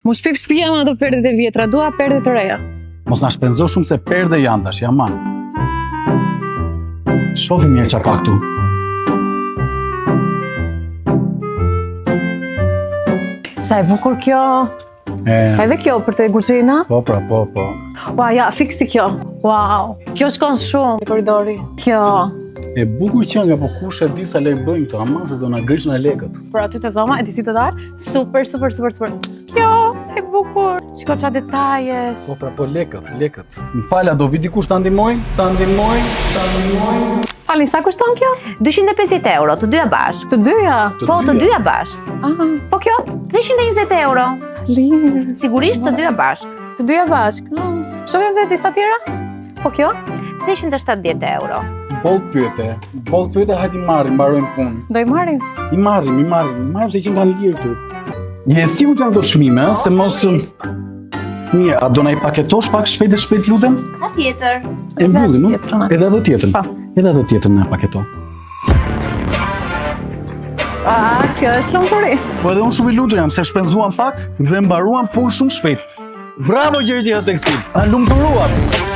Mu shpif shtëpia me ato perdet e vjetra, dua perde të reja. Mos na shpenzo shumë se perde janë tash, aman. Shofim mirë ça ka këtu. Sa e bukur kjo. E, Edhe kjo për te kuzhina. po pra, po, po. Ua, ja, fiksi kjo. Wow. Kjo shkon shumë te korridori. Kjo. E bukur që nga po kush e di sa lek bëjnë këto, aman se do na grishën e lekët. Por aty te dhoma, e di si të dalë? Super, super, super, super. Kjo, sa e bukur. Shiko ça detajesh. Po pra, po lekët, lekët. Më fal, a do vi dikush ta ndihmoj? Ta ndihmoj, ta ndihmoj. Falni, sa kushton kjo? 250 euro, të dyja bashkë. Të dyja. Po, të dyja bashkë. Ah, po kjo? 320 euro. Lirë. Sigurisht të dyja bashkë. Të dyja bashkë. Ah, Shohim dhe disa tjera? Po kjo? 370 euro. Boll pyete, boll pyete, hajde i marrim, mbarojmë punë. Do i marrim? I marrim, i marrim, i marrim se që kanë lirë këtu. Je e sigurt janë këto çmime, ë, se mos Mirë, a do na i paketosh pak shpejt e shpejt lutem? Patjetër. E mbyllim, ë? Tjetrën. Edhe atë tjetrën. Po. Edhe atë tjetrën na paketo. Ah, kjo është lumturi. Po edhe unë shumë i lumtur jam se shpenzuam pak dhe mbaruam punë shumë shpejt. Bravo Gjergj Tekstil. Na lumturuat.